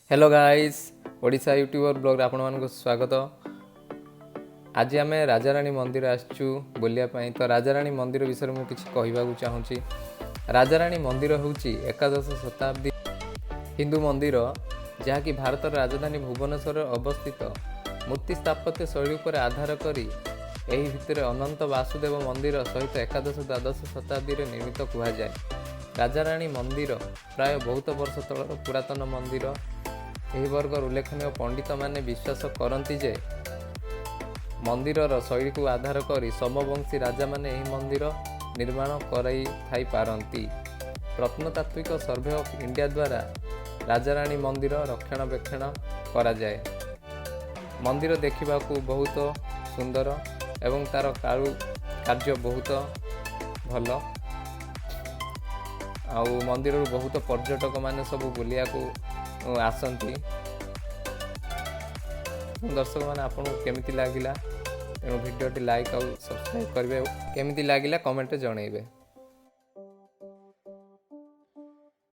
Hello guys, Odisha ୟୁଟ୍ୟୁବର ବ୍ଲଗ୍ରେ ଆପଣମାନଙ୍କୁ ସ୍ୱାଗତ। ଆଜି ଆମେ ରାଜାରାଣୀ ମନ୍ଦିର ଆସିଛୁ ବୁଲିବା ପାଇଁ। ତ ରାଜାରାଣୀ ମନ୍ଦିର ବିଷୟରେ ମୁଁ କିଛି କହିବାକୁ ଚାହୁଁଛି। ରାଜାରାଣୀ ମନ୍ଦିର ହେଉଛି 11 ଶତାବ୍ଦୀ ହିନ୍ଦୁ ମନ୍ଦିର, ଯାହାକି ଭାରତର ରାଜଧାନୀ ଭୁବନେଶ୍ୱରରେ ଅବସ୍ଥିତ। ମୂର୍ତ୍ତି ସ୍ଥାପତ୍ୟ ଶୈଳୀ ଉପରେ ଆଧାର କରି ଏହି ଭିତରେ ଅନନ୍ତ ବାସୁଦେବ ମନ୍ଦିର ସହିତ ଏକାଦଶ ଦ୍ୱାଦଶ ଶତାବ୍ଦୀରେ ନିର୍ମିତ କୁହାଯାଏ। ରାଜାରାଣୀ ମନ୍ଦିର ପ୍ରାୟ ବହୁତ ବର୍ଷ ତଳର ପୁରାତନ ମନ୍ଦିର। ଏହି ବର୍ଗର ଉଲ୍ଲେଖନୀୟ ପଣ୍ଡିତମାନେ ବିଶ୍ୱାସ କରନ୍ତି ଯେ ମନ୍ଦିରର ଶୈଳୀକୁ ଆଧାର କରି ସୋମବଂଶୀ ରାଜାମାନେ ଏହି ମନ୍ଦିର ନିର୍ମାଣ କରାଇଥାଇପାରନ୍ତି। ପ୍ରତ୍ନତାତ୍ତ୍ୱିକ ସର୍ଭେ ଅଫ୍ ଇଣ୍ଡିଆ ଦ୍ୱାରା ରାଜାରାଣୀ ମନ୍ଦିର ରକ୍ଷଣାବେକ୍ଷଣ କରାଯାଏ। ମନ୍ଦିର ଦେଖିବାକୁ ବହୁତ ସୁନ୍ଦର ଏବଂ ତା'ର କାରୁ କାର୍ଯ୍ୟ ବହୁତ ଭଲ। ଆଉ ମନ୍ଦିରରୁ ବହୁତ ପର୍ଯ୍ୟଟକମାନେ ସବୁ ବୁଲିବାକୁ ଆସନ୍ତି। ଦର୍ଶକମାନେ, ଆପଣଙ୍କୁ କେମିତି ଲାଗିଲା? ତେଣୁ ଭିଡ଼ିଓଟି ଲାଇକ୍ ଆଉ ସବସ୍କ୍ରାଇବ୍ କରିବେ। କେମିତି ଲାଗିଲା କମେଣ୍ଟରେ ଜଣାଇବେ।